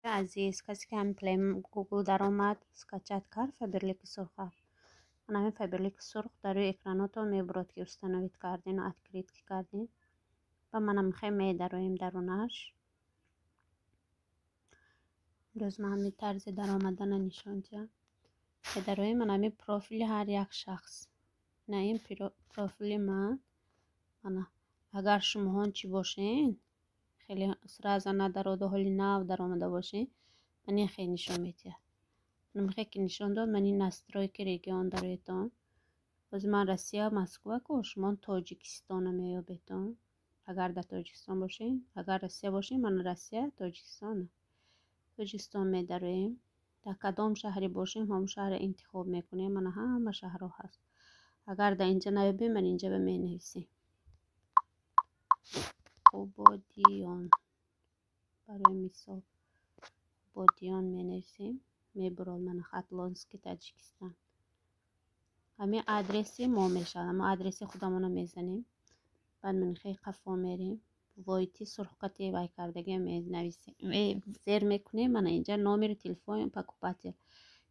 Азиз, касе ки ҳамин Play, Google даромад, скачать кард Фаберлики сурха. Ман ҳамин Фаберлики сурх дар рӯи экранотон мебурад, ки установить кардину открыть ки кардин. Ба манам хе медароем дарунаш. Имрӯз ман ҳамин тарзи даромадана нишон диҳам. Медароем, ман ҳамин профили ҳар як шахс. На, ин профили ман. Ана, агар шумоҳон чӣ бошен, хеле сразу надароду, ҳоли нав даромада бошен, ман ин хел нишон медиҳад. Мехе ки нишон дод, ман ин настройки регион дароедон. Боз ман Россия, Москва ку, шумо Тоҷикистона меёбедон. Агар дар Тоҷикистон бошен, агар Россия бошен, ман Россия, Тоҷикистон. Тоҷикистон медароем. Дар кадом шаҳре бошем, ҳамон шаҳрро интихоб мекунем. Мана, ҳама шаҳрҳо ҳаст. Агар дар инҷа наёбем, ман инҷа ба менависем. Қубодиён. Барои мисол, Қубодиён менависем. Мебурад, мана, Хатлонский, Таджикистан. Ҳамин адреси мо мешавад. Ҳамон адреси худамонро мезанем. Баъд ман хеле қафо мерем. Войти сурхқати вай кардагиам менависем. Зер мекунем, мана, инҷа номери телефон покупатель.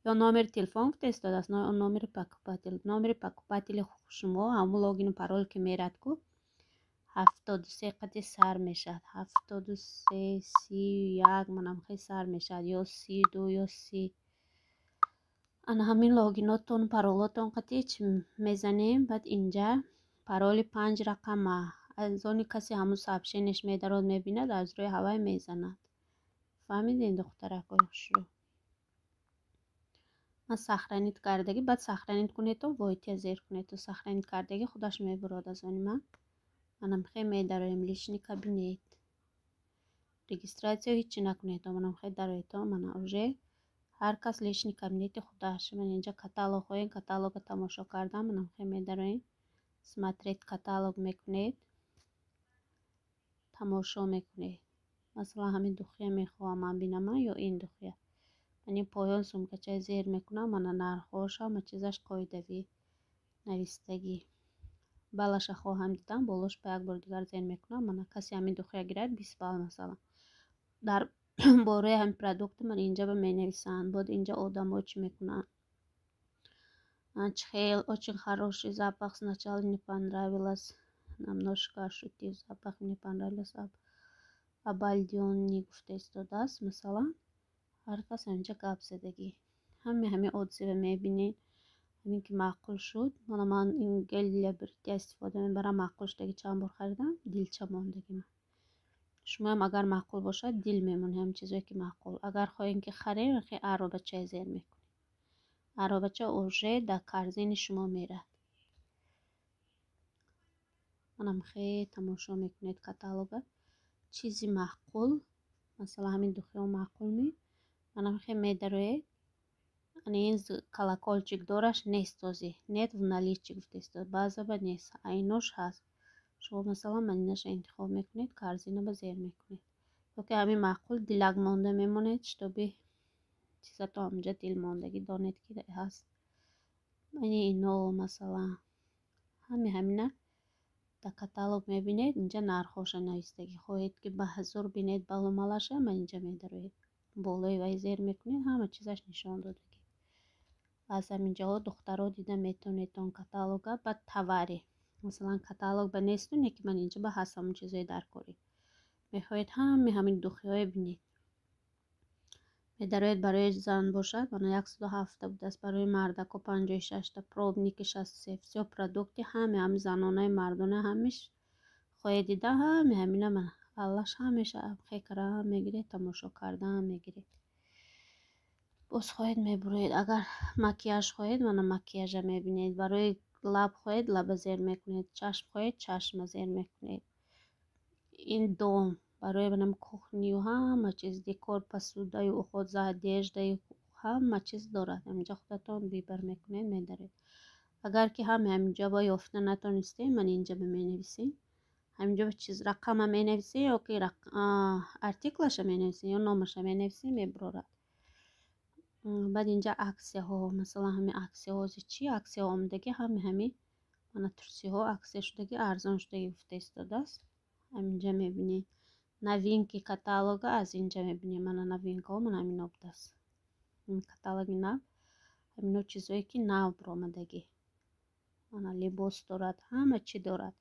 Ё номери телефон гуфта истодааст, номери покупатель. Номери покупатели шумо ҳамон логину парол ки мерад ку, 73 қати сар мешавад. 73 31, манам хеле сар мешавад. Ё 32, ё 30. Ана ҳамин логинотон, паролотон қати чӣ мезанем. Баъд инҷа пароли панҷ рақама. Аз они касе ҳамун сообщениеш медарод, мебинад, аз рӯи ҳавай мезанад. Фаҳмидем, духтаракои хушрӯ? Ман сохранить кардагӣ, баъд сохранить кунедто, войтия зер кунедто, сохранить кардагӣ худаш мебурад аз они ман. Манам хе медароем личный кабинет. Регистрация ҳичи накунедто, манам хе дароедто, мана, уже ҳар кас личный кабинети худаш. Ман инҷа каталогҳои каталога тамошо кардам, манам хе медароем. Смотреть каталог мекунед, тамошо мекунед. Масалан, ҳамин духия мехоҳам ман бинам ё ин духия. Ман ин поён сумкачаи зер мекунам, мана, нархҳош, ҳама чизаш қоидавӣ навистагӣ. Баллаша хоҳам дидам, болош ба як бори дигар зер мекунам. Мана, касе ҳамин духия гирад, 20 балл, масалан. Дар бораи ҳамин продукти ман инҷа ба менависанд. Боз инҷа одамо чӣ мекунанд? Чихел очень хороший запах, сначала не понравилось, немножко ощутив запах, не понравилось, обалденный гуфта истодааст. Масалан, ҳар кас ҳаминҷа гап задагӣ. Ҳами ҳамин отзыва мебинед. Ҳамин ки маъқул шуд, мана, ман ин гель для бритья истифода мебарам, маъқул шудаги, чанд бор харидам, дилча мондагӣ ман. Шумоам агар маъқул бошад, дил мемонед ҳамин чизое ки маъқул. Агар хоҳем ки харем, хе аробачае зер мекунед. Аробача уже дар корзини шумо мерад. Манам хе тамошо мекунед каталога. Чизи маъқул, масалан, ҳамин духиҳо маъқул ми? Манам хе медароед. Ани ин колокольчик дораш нест ҳозир. Нет в наличии гуфта истод. Баъзаба нест. Айнош ҳаст. Шумо, масалан, манинаша интихоб мекунед, корзина ба зер мекунед. Ё ки ҳамин маъқул, дилак монда мемонед, чтобы чизато ҳаминҷа дилмондагӣ донед, ки ҳаст. Мани ино, масалан, ҳами ҳамина дар каталог мебинед, инҷа нархҳоша навистагӣ. Хоҳед ки ба ҳазур бинед балумалаша, ман инҷа медароед. Болои вай зер мекунед, ҳама чизаш нишон додагӣ. Аз ҳаминҷоҳо, духтаро, дида метавонед он каталога. Баъд товары. Масалан, каталог ба несту, не ки ман инҷа ба ҳаст ҳамон чизои даркорӣ. Мехоҳед ҳами ҳамин духиҳое бинед. Медароед, барои зан бошад, мана, 107та будааст, барои мардако 56та, пробники 63, всё продукты, ҳами ҳами занонаи, мардона, ҳамиш хоҳед дида, ҳами ҳамина, мана, аллаш ҳамеша хекара мегиред, тамошо кардан мегиред. Боз хоҳед, мебуроед. Агар макияж хоҳед, мана, макияжа мебинед. Барои лаб хоҳед, лаба зер мекунед. Чашм хоҳед, чашма зер мекунед. Ин дом барои манам кухню, ҳама чиз, декор, посудаю, уход за одеждаю, ҳама чиз дорад. Ҳаминҷа худатон выбор мекунед, медаред. Агар ки ҳами ҳаминҷо ба ёфта натонистем, ман инҷа менависем. Ҳаминҷо чиз рақама менависем ё ки артиклаша менависем ё номаша менависем, мебурорад. Баъд инҷа акцияҳо, масалан, ҳамин акцияҳо ҳозир чӣ акцияҳо омадагӣ, ҳами ҳамин, мана, трусиҳо акция шудагӣ, арзон шудагӣ гуфта истодааст. Ҳаминҷа мебинед. Новинки каталога аз инҷа мебинем. Мана новинкаҳо, мана ҳамино будааст. Каталоги нав, ҳамино чизое, ки нав биромадагӣ. Мана либос дорад, ҳама чӣ дорад.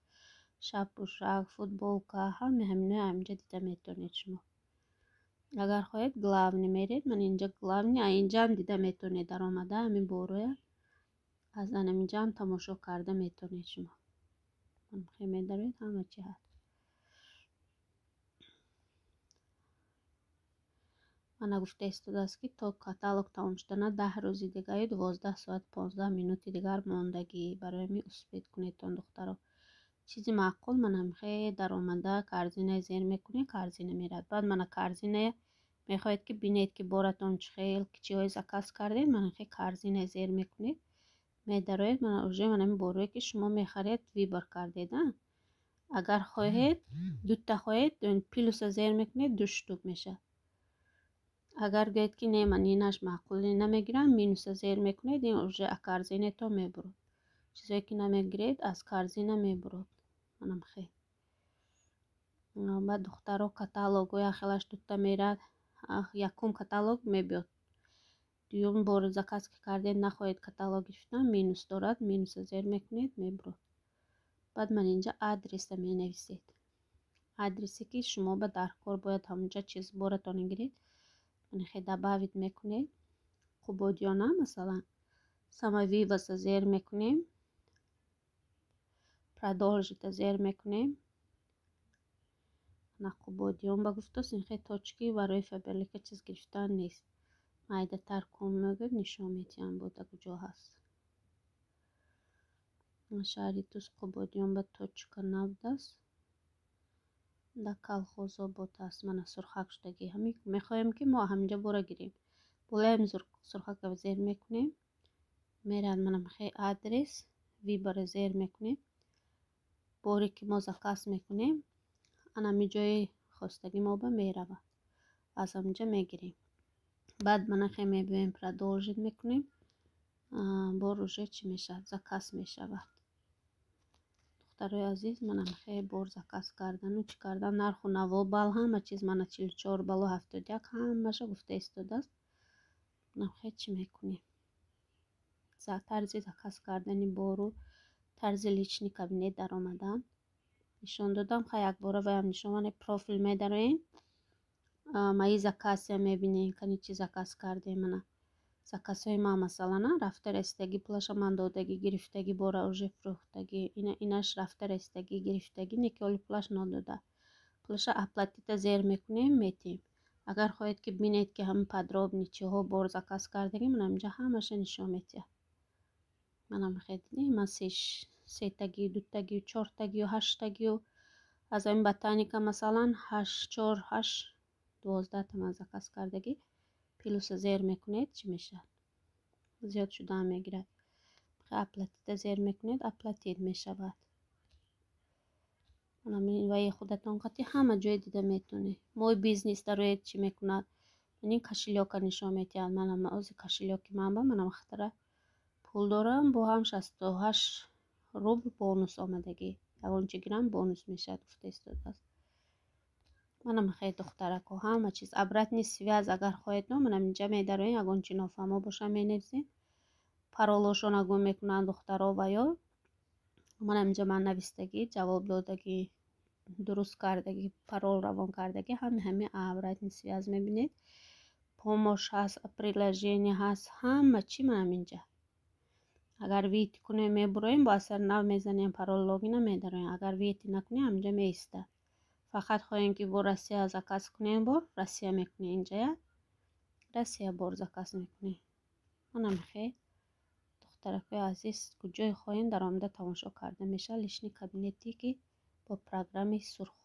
Шабпӯшак, футболка, ҳаме ҳаминои ҳаминҷа дида метавонед шумо. Агар хоҳед, главный меред, мана инҷа главный, а инҷаам дида метавонед даромада ҳамин бороя. Аз анаминҷаам тамошо карда метавонед шумо. Хе медароед, ҳама чи ҳаст. Мана гуфта истодааст, ки то каталог тамом шудана 10 рӯзи дигаю 12 соат 15 минути дигар мондагӣ. Барои ҳамин успеть кунедтон, духтаро. Чизи маъқул, мана хе даромада корзинаи зер мекунед, корзина меравад. Баъд мана корзиная мехоҳед, ки бинед, ки боратон чӣ хел, чиҳое заказ кардед, мана хе корзинаи зер мекунед, медароед, мана уже мана ҳамин борое, ки шумо мехаред, выбор кардед. Агар хоҳед, дута хоҳед, плюса зер мекунед, ду штук мешавад. Агар гӯед, ки не, ман инаш маъқул, намегирам, минуса зер мекунед, ин уже аз корзинатон мебурад. Чизое, ки намегиред, аз корзина мебурад. Манам хел. Баъд, духтаро, каталого яхелаш дута мерад. Якум каталог мебиёд. Дуюм бор заказ ки кардед, нахоҳед каталог гирифтан, минус дорад, минуса зер мекунед, мебурад. Баъд ман инҷа адреса менависед. Адресе, ки шумо ба даркор бояд, ҳамонҷа чиз боратон гиред. Мана хе добавить мекунед. Қубодиёна, масалан, самовывоза зер мекунем. Продолжить зер мекунем. На Қубодиён ба гуфтааст, ин хе точки барои Фаберлика чиз гирифтан нест. Майдатар кун мегӯяд, нишон медиҳам, бода куҷо ҳаст. Шаҳри Тус Қубодиён ба точка набудааст. Да Колхозобод ҳаст. Мана сурхак шудагӣ. Ҳамин мехоҳем, ки мо ҳаминҷа бора гирем. Болои сурхака зер мекунем. Меравад мана хе адрес, выбора зер мекунем. Боре, ки мо заказ мекунем, анами ҷои хостагӣ мо ба меравад. Аз ҳаминҷа мегирем. Баъд мана хе мебиёем, продолжить мекунем. Бор уже чӣ мешавад? Заказ мешавад. Духтарои азиз, манам хе бор заказ кардану чӣ кардан, нарху наво, бал, ҳама чиз, мана 44 баллу 71, ҳамаша гуфта истодааст. Манам хе чӣ мекунем? Тарзи заказ кардани бору тарзи личный кабинет даромадан нишон додам. Ха, якбора ваям нишон. Мане профил медароем, мои заказия мебинем, кани чӣ заказ кардем. Мана заказҳои ман, масалан, рафта расидагӣ, пулаша ман додагӣ, гирифтагӣ, бора уже фурӯхтагӣ, инаш рафта расидагӣ, гирифтагӣ, не ки ҳоли пулаш надода. Пулаша оплатить зер мекунем, метиҳем. Агар хоҳед, ки бинед, ки ҳама подробно чиҳо бор заказ кардагӣ, мана инҷа ҳамаша нишон медиҳад. Манам хе дидем, ман сетагию, дутагию, чортагию, ҳаштагию, аз ҳамин ботаника, масалан, ҳашт, чор, ҳашт, 12та ман заказ кардагӣ. Плюса зер мекунед, чӣ мешавад? Зиёд шудаам мегирад. Оплатить зер мекунед, оплатить мешавад. Ваи худатон қатӣ ҳама ҷое дида метавонед. Мой бизнес дароед, чӣ мекунад? Ин кошелёка нишон медиҳад. Манам ози кошелёки ман ба манам хатара пул дорам, бо ҳам 68 рубл бонус омадагӣ. Ягон чӣ гирам, бонус мешавад, гуфта истодааст. Манам хеле, духтарако, ҳама чиз. Обратный связь агар хоҳед, но манам инҷа медароем, ягон чӣ нофаҳмо боша, менависем. Паролошона гум мекунанд духтаро ва ё манам инҷа ман навистагӣ, ҷавоб додагӣ, дуруст кардагӣ, парол равон кардагӣ, ҳами ҳами обратный связь мебинед. Помощь ҳаст, приложение ҳаст, ҳама чӣ манам инҷа. Агар выйти кунем, мебуроем, бо асари нав мезанем, парол, логина медароем. Агар выйти накунем, ҳаминҷа меистад. Фақат хоҳем, ки бо Россия заказ кунем, бор Россия мекунем, инҷая Россия бор заказ мекунем. Манам хе, духтаракои азиз, куҷое хоҳем, даромада тамошо карда мешавад. Личный кабинете, ки бо программаи Сурхоб.